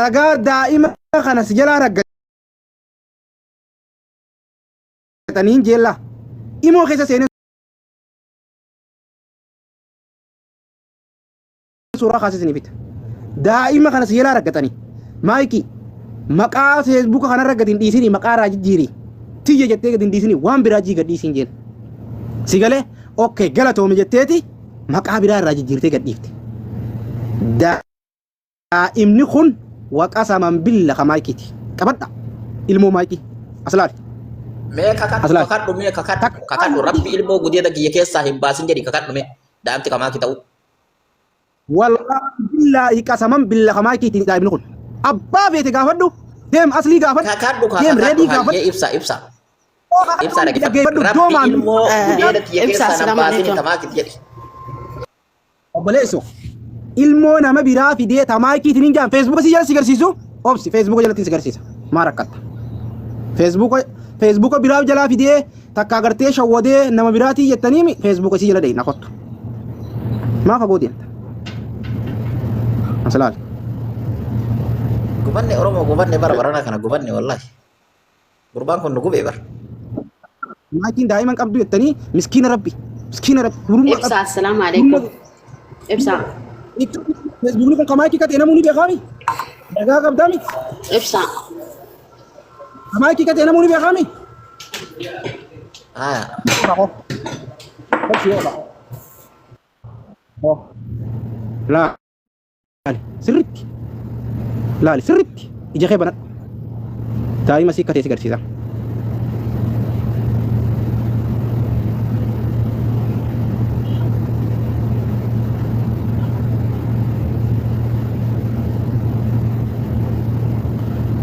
Ragaa daa'ima kana si jalaa raggataniin jeella. Imoo keessa seenee suuraa kaasee isinii fida. Daa'ima kana si jalaa raggatanii. Maayikii maqaa feesbuuka kanarra gadi hin dhiisinii maqaa irraa jijjiiri. Tiyya jettee gadi hin dhiisinii waan biraa jii gad dhiisiin jeen. Si galee okkee galatoomi jetteeti maqaa biraa irraa jijjiirtee gad dhiifte. Daa'imni kun waqasaman billa ka maayikiiti. Qabadha. Ilmoo maayikii. As laali. Mee kakadhu As laali. Kakadhu mee kakadhu kakadhu rabbi ilmoo gudeeda kiyya keessaa hin baasin jedhi kakadhu mee daa'imti kamaa ta'u. Wallaahi billaahi qasaman billa ka maayikiiti daa'imni kun. Abbaa feete gaafadhu. Deem aslii gaafadhu. Kakadhu Deem kakadhu reedii gaafadhu. Hayyee ibsa ibsa ibsa dhaggeeffadhu Dhaggeeffadhu rabbi doomaan. ilmoo gudeeda kiyya Ibsa keessaa nan assalaamu baasin alaikum. kamaa jedhi. Obboleesso ilmoo nama biraa fidee ta maayikiitiin hin jaan feesbuuka si jala si garsiisu obsi feesbuuka jalatti si garsiisa maa rakkatta feesbuuka feesbuuka biraa jalaa fidee takka agartee shawwadee nama biraatii jettanii feesbuuka si jala dheeyna kottu maa fagoo deemta as laali. Gubanne Oromoo gubanne bara barana kana gubanne wallahi. Gurbaan kun nu gubee bara. Maatiin daa'ima hin qabdu jettanii miskiina rabbi miskiina rabbi durummaa Ibsa qabdi. assalaamu alaikum. Ibsa Feesbuukni kun kamaa hiikate namuu ni beekaa miti. Ragaa qabdaa miti. Ibsa Kamaa hiikate namuu ni beekaa miti. Haa. Laali sirritti. Laali sirritti. Ija kee banadhu. Daa'ima sii katee si garsiisa.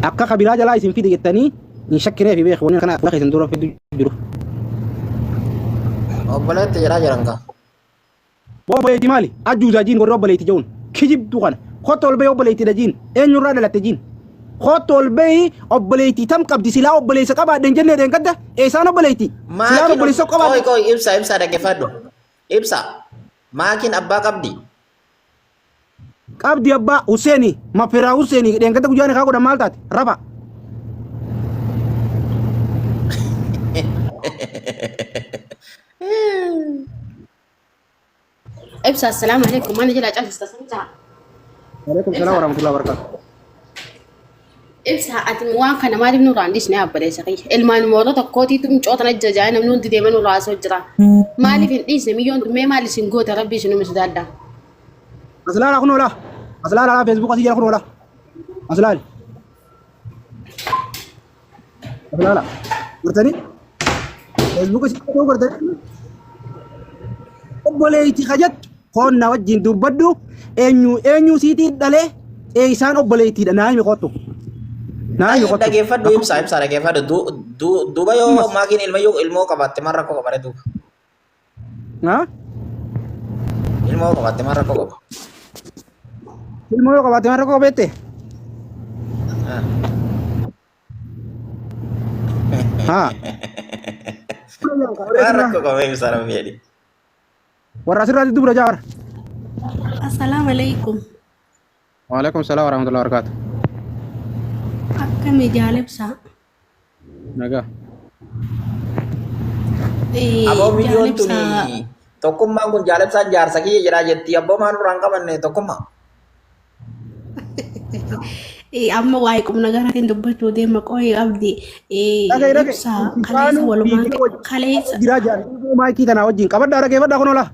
Akka kabiraa jalaa isin fide jettanii hin shakkinee fi beeku wanni kana fuula keessan dura fidu jiru. Obboleetti jedhaa jiran kaa. Obboleetti maali? Ajuuzaa jiin warri obboleetti jedhuun kijibduu kana. Kottu ol bahii obboleettidha jiin. Eenyurraa dhalatte jiin. Kottu ol bahii obboleettii tam qabdi silaa obboleessa qabaadhe hin jennee dheengadda. Eessaan obboleettii? Silaan Maakiin obboleessa qoy qabaadhe. qoy ibsa ibsa dhaggeeffadhu. Ibsa. Maakiin abbaa qabdi. Qabdi abbaa Huseeni mafiraa Huseeni dheengadda guyyaan kaa godhan maal taate? Rafa. Ibsa assalaamu alaikum. Mana jala calista samta. Waalaikum salaam warahmatullahi wabarakatuh. Ibsa ati waan kana maaliif nurraa hin dhiisne abboleessa kiyya. Ilmaan moora tokkootiitu micoota na jajaa namni hundi deema nurraa asoo jira. Maaliif hin dhiisne miyyoon tun mee maal isin goota rabbi isin uume sodaadha. As laala kun oola. As laala Facebook asii jala kun oola. As laali. As laala. Gartanii? Facebook asii jala gartanii? Obboleetti kajattu koon na wajjin dubbadhu eenyu eenyu siitii dhalee eeysaan obboleettiidha naa himi kottu. Naa himi kottu. Dhaggeeffadhu ibsa ibsa dhaggeeffadhu duuba yoo maakiin ilma yoo ilmoo qabaatte maal rakkoo qaba duuba. Ha? Ilmoo qabaatte maal rakkoo qaba. Ilmoo yoo qabaatte maal rakkoo qabeette? Haa. Maal rakkoo qaba ibsa rabbi jedhi. Warra asirraa dubra jaawar. Assalaamu alaikum. Waalaikum salaam warahmatullahi wabarakatuh. Akkami jaalibsaa? Nagaa. Aboo biyyoon tuni Jaalibsaa tokkummaan kun jaalibsaan jaarsa kiyya jedhaa jetti abboo maal nurraan qabanne tokkummaa. Amma waa'ee qubna garaatiin dubbachuu deema qooyi abdi. Dhaga'i dhaga'i. Ibsaa kaleessa walumaan kaleessa Jiraa jaan ilmoo maayikii tanaa wajjin qabadhaa dhaggeeffadhaa kun ola.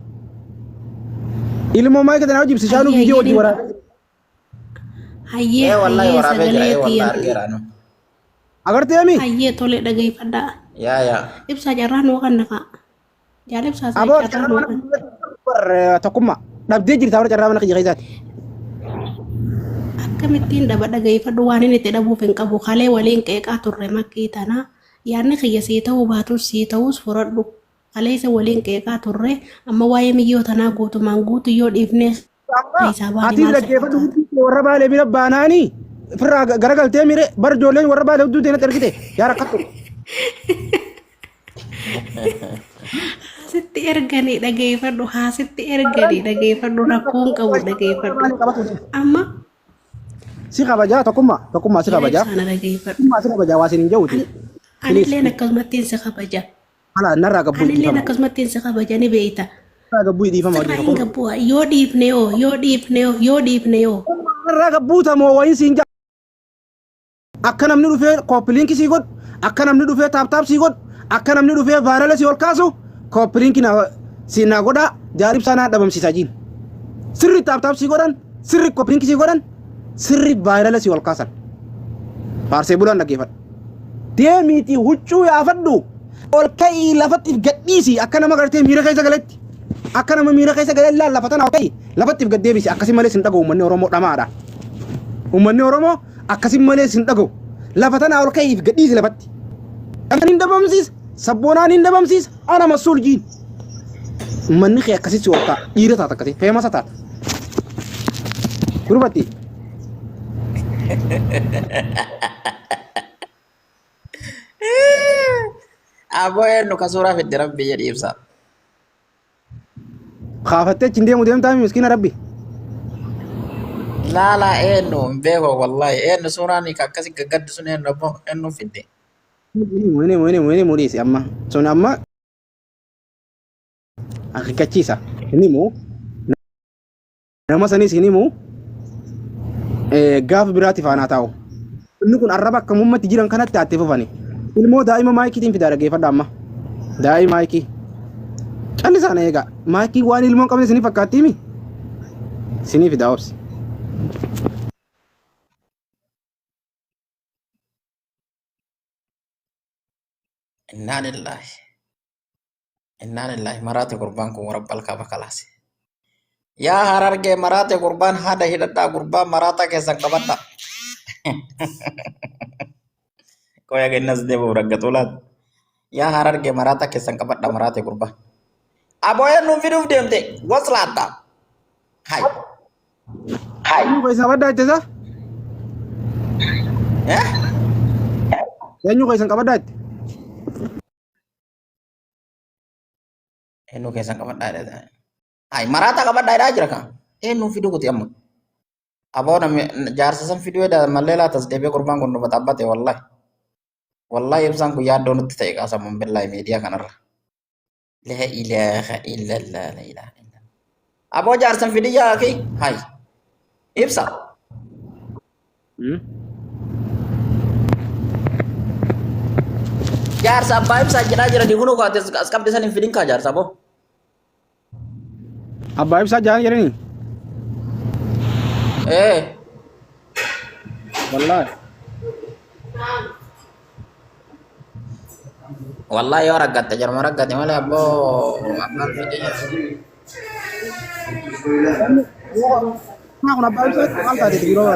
Ilmoo maayikii tanaa wajjin bishaanuu hayyee viidiyoo wajjin hayyee waraabee. hayyee Ee wallahi hayyee waraabee jira sagalee ee wallahi tiyya argeera anu. Agartee mi? hayyee tole dhageeffadhaa. Yaa yaa. Ibsaa carraa nuu kan naqaa. Jaal ibsaa isaa Aboo carraa carraa nuu mana kan. tokkummaa dhabdee jirta warra carraa mana kiyya keessaati. Akkamittiin dhaba dhageeffadhu waan inni itti dhabuuf hin qabu kalee waliin qeeqaa turre makkii tana yaadni kiyya sii ta'uu baatus sii ta'us fudhadhu kaleessa waliin qeeqaa turre amma waa'ee miyyoo tanaa guutumaan guutu yoo dhiifne keessaa baane Atis maal si dhaggeeffadhu fakkaata? hudduu kee warra baalee bira baanaani firraa garagaltee mire bar ijoolleen warra baalee hudduu teenatti argite yaa rakkattu. Haasitti erganii dhageeffadhu haasitti erganii dhageeffadhu rakkoon qabu dhageeffadhu amma. Si kabajaa tokkummaa tokkummaa si Yaa kabajaa. ibsaa na dhageeffadhu. Tokkummaa si kabajaa waa siin hin ja'uti. An- Anilleen akkasumatti si kabaja. Ala narraa gabbuu Anilleen dhiifama. akkasumatti si kabaja ni beeyta. Narraa gabbuu dhiifama Sirraa wajjin hin tokkummaa. gabbu'a. Yoo dhiifne hoo yoo dhiifne hoo yoo dhiifne hoo. Narraa gabbuu tamoo wayiin siin ja'a. Akka namni dhufee kooppi sii godhu, akka namni dhufee taap taap sii godhu, akka namni dhufee vaayirala sii ol kaasu kooppi liinkii naa sii naa godhaa jaal ibsaa naa dhabamsiisaa jiin. Sirri taap taap sii godhan, sirri kooppi liinkii sii godhan, sirri vaayirala sii ol kaasan. Faarsee bulaan dhaggeeffadhu. Deemiitii huccuu yaafadhu. Ol ka'ii lafatti if gadhiisi akka nama gartee miira keessa galetti. Akka nama miira keessa galee laal lafa tana ol ka'ii lafatti if gad deebisi akkasi malee sin dhaga'u uummanni Oromoo dhamaadha. Uummanni Oromoo akkasi malee sin dhaga'u. Lafa tana ol ka'ii if gadhiisi lafatti. Kan hin dhabamsiisa sabboonaan hin dhabamsiisa ana masuul jiin. Uummanni kee akkasitti ol ka'a dhiira taata akkasii feemasa taata. Gurbatti. Aboo eenyu ka suuraa fidde rabbi jedhi ibsa. Kaafattee achi hin deemu deemtaa miskiina rabbi. Laalaa eenyu hin beeku wallahi eenyu suuraan ka akkasi gaggaddu sun eenyu aboo eenyu fidde. Inni inni inni mudhiisi amma sun amma akeekkachiisa hin himu nama sanis hin himu gaafa biraatti faanaa taa'u. Inni kun arraba akka mummatti jiran kanatti itti fufani. Ilmoo daa'ima maayikiitiin fidaa dhaggeeffadha amma. Daa'ima maayikii. Callisaan eegaa. Maayikii waan ilmoo hin qabne isinii fakkaattii mi? Isinii fidaa obsi. Innaa lillahi. Innaa lillahi maraate gurbaan kun warabbal kaaba kalaase. Yaa harargee maraate gurbaan haada hidhadhaa gurbaa maraataa keessan qabadha. Qoya kennas deebi'u raggatuu laata. Yaa harargee maraataa keessan qabadha maraate gurbaa. Aboo eenyuun fiduuf deemte waslaatta. Hai. Hai. Eenyu keessan qabadhaa jette isa? Eh? Eenyu keessan qabadhaa jette? Eenyu keessan qabadhaa jedha. Hai maraataa qabadhaa jedhaa jira kan. Eenyuun fiduu kuti amma. Aboo namni jaarsa san fiduu jedha mallee laatas deebi'ee gurbaan kun dhuma xabbate wallahi. Wallahi ibsaan kun yaaddoo nutti ta'e qaasamuun billaahi miidiyaa kanarra. La ilaaha illallah la ilaaha illallah. Aboo jaarsan fidii yaa akhi. Hai. Ibsa. Jaarsa abbaa ibsaa jedhaa jiranii kunoo kaate as qabde san hin fidin kaa jaarsa aboo. Abbaa ibsaa jaan jedhanii? Ee. Wallaahi. Wallahi yoo raggatte jarma raggate malee abboo abbaan fidii jira. Naa kun abbaa ibsaa maal taate yeroo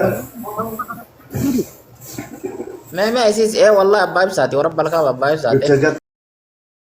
Mee mee isis ee wallahi abbaa ibsaati warra balkaaba abbaa ibsaati.